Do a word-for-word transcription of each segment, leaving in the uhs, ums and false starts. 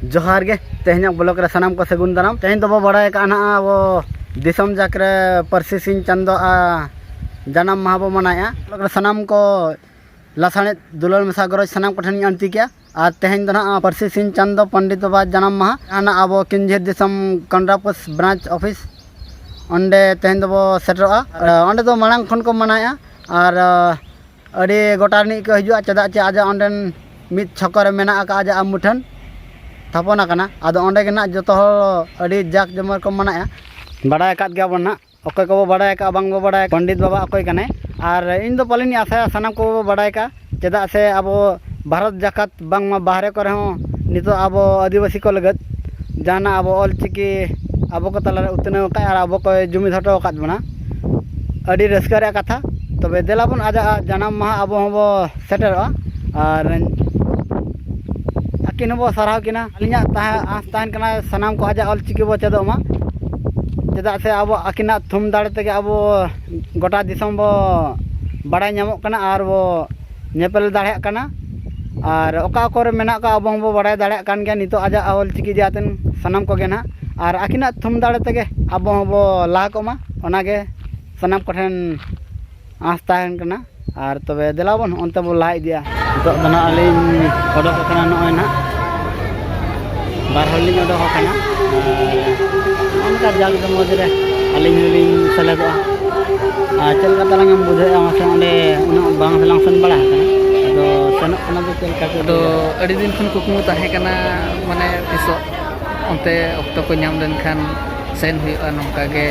ᱡᱚᱦᱟᱨ ᱜᱮ, ᱛᱮᱦᱮᱧᱟᱜ ᱵᱞᱚᱜ ᱨᱮ ᱥᱟᱱᱟᱢ ᱠᱚ ᱥᱟᱹᱜᱩᱱ ᱫᱟᱨᱟᱢ᱾ ᱛᱮᱦᱮᱧ ᱫᱚᱵᱚ ᱵᱟᱲᱟᱭ ᱠᱟᱜᱼᱟ ᱱᱟᱦᱟᱜ ᱟᱵᱚ ᱫᱤᱥᱚᱢ ᱡᱟᱠ ᱨᱮ ᱯᱟᱹᱨᱥᱤ ᱥᱤᱧ ᱪᱟᱸᱫᱳ ᱟ ᱡᱟᱱᱟᱢ ᱢᱟᱦᱟ ᱵᱚ ᱢᱟᱱᱟᱣᱮᱫᱼᱟ᱾ ᱵᱞᱚᱜ ᱨᱮ ᱥᱟᱱᱟᱢ ᱠᱚ ᱞᱟᱥᱟᱬᱦᱮᱫ ᱫᱩᱞᱟᱹᱲ ᱢᱮᱥᱟ ᱜᱚᱨᱚᱡᱽ ᱥᱟᱱᱟᱢ ᱠᱚᱴᱷᱮᱱ ᱤᱧ ᱟᱹᱲᱛᱤ ᱠᱮᱜᱼᱟ᱾ ᱟᱨ ᱛᱮᱦᱮᱧ ᱫᱚ ᱱᱟᱦᱟᱜ ᱯᱟᱹᱨᱥᱤ ᱥᱤᱧ ᱪᱟᱸᱫᱳ ᱯᱚᱱᱰᱤᱛ ᱵᱟᱵᱟ ᱡᱟᱱᱟᱢ ᱢᱟᱦᱟ᱾ ᱡᱟᱦᱟᱱᱟᱜ ᱟᱵᱚ ᱠᱤᱧᱡᱷᱤᱨ ᱫᱤᱥᱚᱢ ᱠᱚᱱᱰᱨᱟᱯᱩᱥ ᱵᱨᱟᱧᱪ ᱚᱯᱷᱤᱥ, ᱚᱸᱰᱮ ᱛᱮᱦᱮᱧ ᱫᱚᱵᱚ ᱥᱮᱴᱮᱨᱚᱜᱼᱟ᱾ ᱟᱨ ᱚᱸᱰᱮ ᱫᱚ ᱢᱟᱲᱟᱝ ᱠᱷᱚᱱ ᱠᱚ ᱢᱟᱱᱟᱣᱮᱫᱼᱟ᱾ ᱟᱨ ᱟᱹᱰᱤ ᱜᱚᱴᱟ ᱨᱤᱱᱤᱡ ᱠᱚ ᱦᱤᱡᱩᱜᱼᱟ, ᱪᱮᱫᱟᱜ ᱪᱮ ᱟᱡᱟᱜ ᱚᱸᱰᱮᱱ ᱢᱤᱫ ᱪᱷᱚᱠᱚ ᱨᱮ ᱢᱮᱱᱟᱜ ᱟᱠᱟᱫᱼᱟ ᱟᱡᱟᱜ ᱢᱩᱴᱷᱟᱹᱱ ᱛᱷᱟᱯᱚᱱ ᱟᱠᱟᱱᱟ᱾ ᱟᱫᱚ ᱚᱸᱰᱮ ᱜᱮ ᱱᱟᱜ ᱡᱚᱛᱚ ᱦᱚᱲ ᱟᱹᱰᱤ ᱡᱟᱠ ᱡᱚᱢᱚᱠ ᱠᱚ ᱢᱟᱱᱟᱣᱮᱫᱼᱟ᱾ ᱵᱟᱲᱟᱭ ᱟᱠᱟᱫ ᱜᱮᱭᱟ ᱵᱚᱱ ᱱᱟᱜ, ᱚᱠᱚᱭ ᱠᱚᱵᱚ ᱵᱟᱲᱟᱭ ᱟᱠᱟᱫᱼᱟ ᱵᱟᱝ ᱵᱚ ᱵᱟᱲᱟᱭ ᱟᱠᱟᱫᱼᱟ, ᱯᱚᱱᱰᱤᱛ ᱵᱟᱵᱟ ᱚᱠᱚᱭ ᱠᱟᱱᱟᱭ᱾ ᱟᱨ ᱤᱧ ᱫᱚ ᱯᱟᱞᱮᱱᱤᱧ ᱟᱥᱟᱭᱟ ᱥᱟᱱᱟᱢ ᱠᱚᱵᱚ ᱵᱟᱲᱟᱭ ᱟᱠᱟᱫᱼᱟ, ᱪᱮᱫᱟᱜ ᱥᱮ ᱟᱵᱚ ᱵᱷᱟᱨᱚᱛ ᱡᱟᱠᱟᱛ ᱵᱟᱝᱢᱟ ᱵᱟᱦᱨᱮ ᱠᱚᱨᱮ ᱦᱚᱸ ᱱᱤᱛᱚᱜ ᱟᱵᱚ ᱟᱹᱫᱤᱵᱟᱹᱥᱤ ᱠᱚ ᱞᱟᱹᱜᱤᱫ ᱡᱟᱦᱟᱱᱟᱜ ᱟᱵᱚ ᱚᱞ ᱪᱤᱠᱤ ᱟᱵᱚ ᱠᱚ ᱛᱟᱞᱟᱨᱮ ᱩᱛᱱᱟᱹᱣ ᱟᱠᱟᱫ ᱟᱨ ᱟᱵᱚ ᱠᱚᱭ ᱡᱩᱢᱤᱫ ᱦᱚᱴᱚ ᱟᱠᱟᱫ ᱵᱚᱱᱟ᱾ ᱟᱹᱰᱤ ᱨᱟᱹᱥᱠᱟᱹ ᱨᱮᱭᱟᱜ ᱠᱟᱛᱷᱟ᱾ ᱛᱚᱵᱮ ᱫᱮᱞᱟ ᱵᱚᱱ ᱟᱡᱟᱜ ᱡᱟᱱᱟᱢ ᱢᱟᱦᱟ ᱟᱵᱚ ᱦᱚᱸᱵᱚ ᱥᱮᱴᱮᱨᱚᱜᱼᱟ ᱟᱨ ᱟᱹᱠᱤᱱ ᱦᱚᱸᱵᱚ ᱥᱟᱨᱦᱟᱣ ᱠᱤᱱᱟ᱾ ᱟᱹᱞᱤᱧᱟᱜ ᱛᱟᱦᱮᱸ ᱟᱸᱥ ᱛᱟᱦᱮᱱ ᱠᱟᱱᱟ ᱥᱟᱱᱟᱢ ᱠᱚ ᱟᱡᱟᱜ ᱚᱞ ᱪᱤᱠᱤ ᱵᱚ ᱪᱮᱫᱚᱜ ᱢᱟ, ᱪᱮᱫᱟᱜ ᱥᱮ ᱟᱵᱚ ᱟᱹᱠᱤᱱᱟᱜ ᱛᱷᱩᱢ ᱫᱟᱲᱮ ᱛᱮᱜᱮ ᱟᱵᱚ ᱜᱚᱴᱟ ᱫᱤᱥᱚᱢ ᱵᱚ ᱵᱟᱲᱟᱭ ᱧᱟᱢᱚᱜ ᱠᱟᱱᱟ ᱟᱨ ᱵᱚ ᱧᱮᱯᱮᱞ ᱫᱟᱲᱮᱭᱟᱜ ᱠᱟᱱᱟ᱾ ᱟᱨ ᱚᱠᱟ ᱠᱚᱨᱮ ᱢᱮᱱᱟᱜ ᱠᱚᱣᱟ ᱟᱵᱚ ᱦᱚᱸᱵᱚ ᱵᱟᱲᱟᱭ ᱫᱟᱲᱮᱭᱟᱜ ᱠᱟᱱ ᱜᱮᱭᱟ ᱱᱤᱛᱚᱜ ᱟᱡᱟᱜ ᱚᱞ ᱪᱤᱠᱤ ᱡᱟᱛᱮᱱ ᱥᱟᱱᱟᱢ ᱠᱚᱜᱮ ᱱᱟᱦᱟᱜ᱾ ᱟᱨ ᱟᱹᱠᱤᱱᱟᱜ ᱛᱷᱩᱢ ᱫᱟᱲᱮ ᱛᱮᱜᱮ ᱟᱵᱚ ᱦᱚᱸᱵᱚ ᱞᱟᱦᱟ ᱠᱚᱜ ᱢᱟ, ᱚᱱᱟᱜᱮ ᱥᱟᱱᱟᱢ ᱠᱚᱴᱷᱮᱱ ᱟᱸᱥ ᱛᱟᱦᱮᱱ ᱠᱟᱱᱟ᱾ ᱟᱨ ᱛᱚᱵᱮ ᱫᱮᱞᱟ ᱵᱚᱱ ᱚᱱᱛᱮ ᱵᱚᱱ ᱞᱟᱦᱟ ᱤᱫᱤᱜᱼᱟ᱾ ᱱᱤᱛᱚᱜ ᱫᱚ ᱱᱟᱦᱟᱜ ᱟᱹᱞᱤᱧ ᱚᱰᱚᱠ ᱟᱠᱟᱱᱟ ᱱᱚᱜᱼᱚᱭ ᱱᱟᱦᱟᱜ ᱵᱟᱨ ᱦᱚᱲ ᱞᱤᱧ ᱚᱰᱚᱠ ᱟᱠᱟᱱᱟ᱾ ᱟᱨ ᱚᱱᱠᱟ ᱡᱟᱠ ᱡᱚᱢᱚᱡᱽ ᱨᱮ ᱟᱹᱞᱤᱧ ᱦᱚᱸᱞᱤᱧ ᱥᱮᱞᱮᱫᱚᱜᱼᱟ᱾ ᱟᱨ ᱪᱮᱫ ᱞᱮᱠᱟ ᱛᱟᱞᱟᱝ ᱮᱢ ᱵᱩᱡᱷᱟᱹᱣᱮᱫᱼᱟ ᱢᱟᱥᱮ? ᱚᱸᱰᱮ ᱩᱱᱟᱹᱜ ᱵᱟᱝ ᱞᱟᱝ ᱥᱮᱱ ᱵᱟᱲᱟ ᱟᱠᱟᱱᱟ, ᱟᱫᱚ ᱥᱮᱱᱚᱜ ᱠᱟᱱᱟ ᱫᱚ ᱪᱮᱫ ᱞᱮᱠᱟ ᱪᱚ ᱟᱫᱚ ᱵᱩᱡᱷᱟᱹᱣᱮᱫᱼᱟ? ᱟᱹᱰᱤ ᱫᱤᱱ ᱠᱷᱚᱱ ᱠᱩᱠᱢᱩ ᱛᱟᱦᱮᱸ ᱠᱟᱱᱟ, ᱢᱟᱱᱮ ᱛᱤᱥᱚᱜ ᱚᱱᱛᱮ ᱚᱠᱛᱚ ᱠᱚ ᱧᱟᱢ ᱞᱮᱱᱠᱷᱟᱱ ᱥᱮᱱ ᱦᱩᱭᱩᱜᱼᱟ᱾ ᱱᱚᱝᱠᱟ ᱜᱮ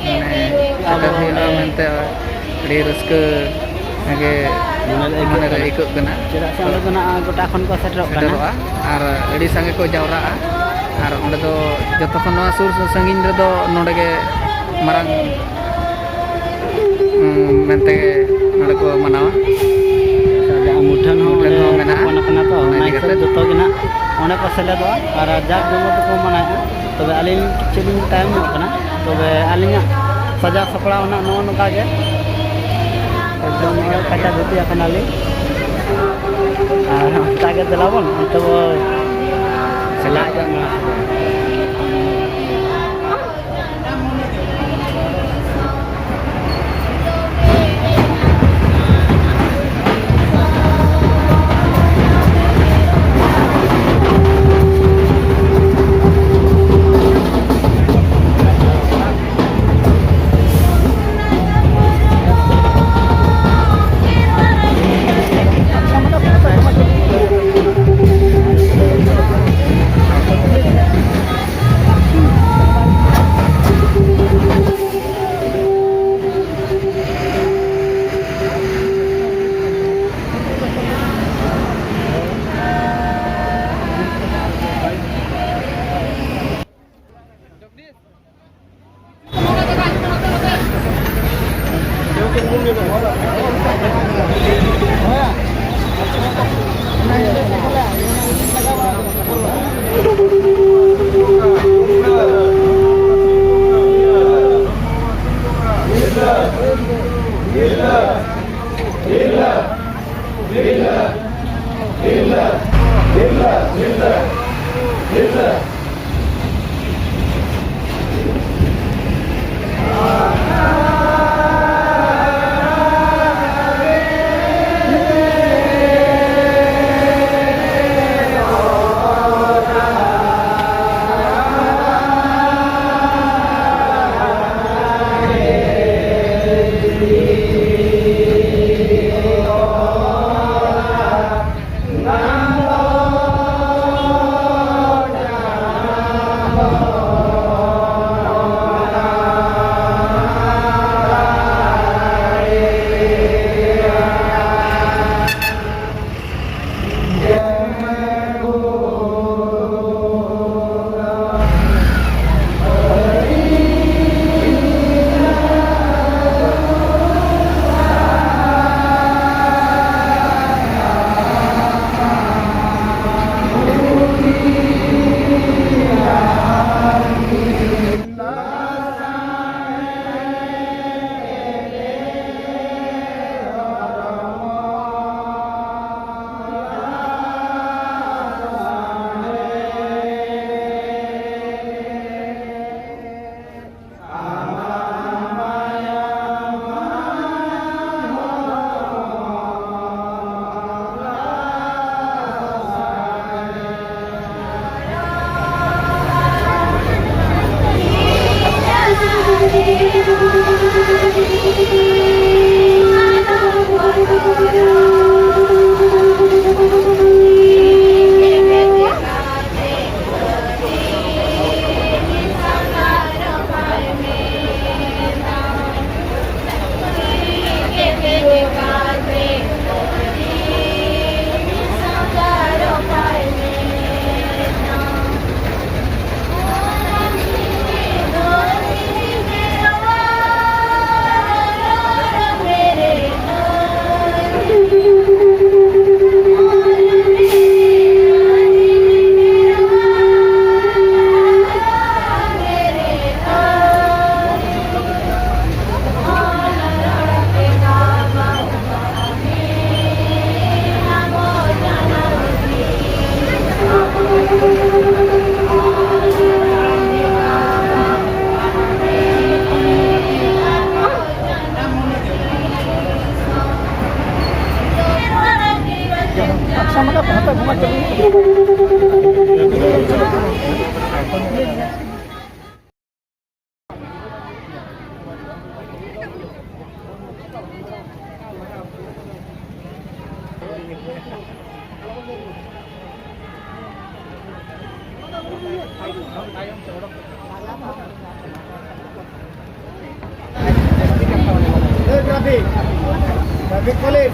ᱢᱟᱱᱮ ᱟᱵᱚ ᱥᱮᱴᱮᱨ ᱦᱩᱭᱩᱜᱼᱟ ᱚᱸᱰᱮ ᱢᱮᱱᱛᱮ ᱟᱹᱰᱤ ᱨᱟᱹᱥᱠᱟᱹ ᱜᱮ ᱢᱚᱱᱮᱨᱮ ᱟᱹᱭᱠᱟᱹᱜ ᱢᱚᱱᱮᱨᱮ ᱠᱟᱱᱟ᱾ ᱟᱹᱭᱠᱟᱹᱜ ᱠᱟᱱᱟ᱾ ᱪᱮᱫᱟᱜ ᱥᱮ ᱚᱸᱰᱮ ᱫᱚ ᱱᱟᱜ ᱜᱚᱴᱟ ᱠᱷᱚᱱ ᱠᱚ ᱥᱮᱴᱮᱨᱚᱜ ᱠᱟᱱᱟ᱾ ᱥᱮᱴᱮᱨᱚᱜᱼᱟ ᱟᱨ ᱟᱹᱰᱤ ᱥᱟᱸᱜᱮ ᱠᱚ ᱡᱟᱣᱨᱟᱜᱼᱟ᱾ ᱟᱨ ᱚᱸᱰᱮ ᱫᱚ ᱡᱚᱛᱚ ᱠᱷᱚᱱ ᱱᱚᱣᱟ ᱥᱩᱨ ᱥᱟᱺᱜᱤᱧ ᱨᱮᱫᱚ ᱱᱚᱰᱮ ᱜᱮ ᱢᱟᱨᱟᱝ ᱩᱸ, ᱢᱮᱱᱛᱮ ᱱᱚᱰᱮ ᱠᱚ ᱢᱟᱱᱟᱣᱟ᱾ ᱟᱪᱪᱷᱟ, ᱡᱟᱦᱟᱸ ᱢᱩᱴᱷᱟᱹᱱ ᱦᱚᱸ ᱢᱩᱴᱷᱟᱹᱱ ᱚᱸᱰᱮ ᱦᱚᱸ ᱢᱮᱱᱟᱜᱼᱟ᱾ ᱛᱷᱟᱯᱚᱱ ᱟᱠᱟᱱᱟ ᱛᱚ, ᱚᱱᱟ ᱚᱱᱟ ᱤᱫᱤ ᱦᱤᱥᱟᱹᱵ ᱠᱟᱛᱮ ᱡᱚᱛᱚ ᱜᱮ ᱱᱟᱜ ᱚᱸᱰᱮ ᱠᱚ ᱥᱮᱞᱮᱫᱚᱜᱼᱟ ᱟᱨ ᱡᱟᱠ ᱡᱚᱢᱚᱠ ᱛᱮᱠᱚ ᱢᱟᱱᱟᱣᱮᱫᱼᱟ᱾ ᱛᱚᱵᱮ ᱟᱹᱞᱤᱧ ᱠᱤᱪᱷᱩ ᱞᱤᱧ ᱛᱟᱭᱚᱢ ᱧᱚᱜ ᱠᱟᱱᱟ, ᱛᱚᱵᱮ ᱟᱹᱞᱤᱧᱟᱜ ᱥᱟᱡᱟᱣ ᱥᱟᱯᱲᱟᱣ ᱱᱟᱜ ᱱᱚᱜᱼᱚ ᱱᱚᱝᱠᱟ ᱜᱮ, ᱮᱠᱫᱚᱢ ᱱᱚᱜᱼᱚᱭ ᱠᱟᱪᱟ ᱫᱷᱩᱛᱤ ᱟᱠᱟᱱᱟᱞᱤᱧ᱾ ᱟᱨ ᱚᱱᱠᱟ ᱜᱮ ᱫᱮᱞᱟ ᱵᱚᱱ ᱚᱱᱛᱮ ᱵᱚ ᱞᱟᱡ ᱫᱚ ᱱᱚᱣᱟ Traffic, traffic police.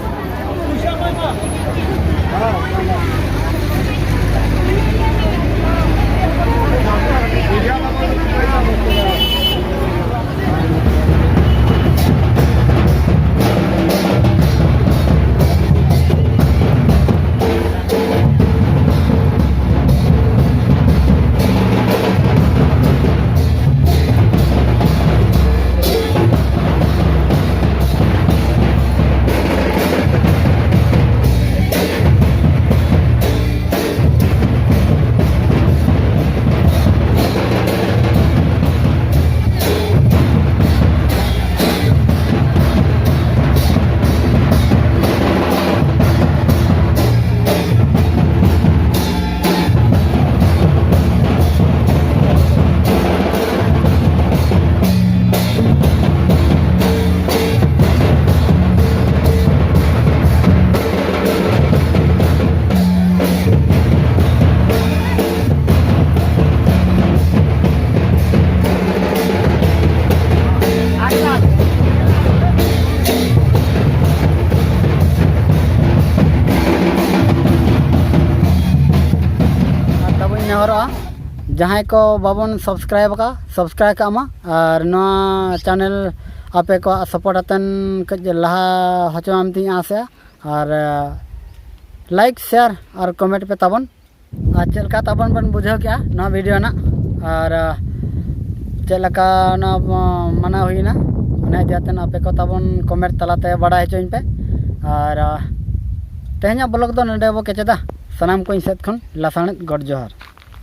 ᱟᱨ ᱛᱟᱵᱚᱧ ᱱᱮᱦᱚᱨᱚᱜᱼᱟ, ᱡᱟᱦᱟᱸᱭ ᱠᱚ ᱵᱟᱵᱚᱱ subscribe ᱟᱠᱟᱫ, subscribe ᱠᱟᱜ ᱢᱟ᱾ ᱟᱨ ᱱᱚᱣᱟ channel ᱟᱯᱮ ᱠᱚᱣᱟᱜ support ᱟᱛᱮᱱ ᱠᱟᱹᱡ ᱞᱟᱦᱟ ᱦᱚᱪᱚᱣᱟᱢ ᱛᱤᱧ ᱟᱥᱮᱜᱼᱟ᱾ ᱟᱨ, ᱟᱸ, like, share ᱟᱨ comment ᱯᱮ ᱛᱟᱵᱚᱱ᱾ ᱟᱨ ᱪᱮᱫ ᱞᱮᱠᱟ ᱛᱟᱵᱚᱱ ᱵᱚᱱ ᱵᱩᱡᱷᱟᱹᱣ ᱠᱮᱜᱼᱟ ᱱᱚᱣᱟ video ᱱᱟᱜ, ᱟᱨ, ᱟᱸ, ᱪᱮᱫ ᱞᱮᱠᱟ ᱚᱱᱟ, ᱟᱸ, ᱢᱟᱱᱟᱣ ᱦᱩᱭᱱᱟ, ᱚᱱᱟ ᱤᱫᱤ ᱠᱟᱛᱮ ᱟᱯᱮ ᱠᱚ ᱛᱟᱵᱚᱱ comment ᱛᱟᱞᱟᱛᱮ ᱵᱟᱰᱟᱭ ᱦᱚᱪᱚᱧ ᱯᱮ᱾ ᱟᱨ, ᱟᱸ, ᱛᱮᱦᱮᱧᱟᱜ vlog ᱫᱚ ᱱᱚᱰᱮ ᱵᱚ ᱠᱮᱪᱮᱫᱟ᱾ ᱥᱟᱱᱟᱢ ᱠᱚ ᱤᱧ ᱥᱮᱫ ᱠᱷᱚᱱ ᱞᱟᱥᱟᱬᱦᱮᱫ ᱜᱚᱰ ᱡᱚᱦᱟᱨ᱾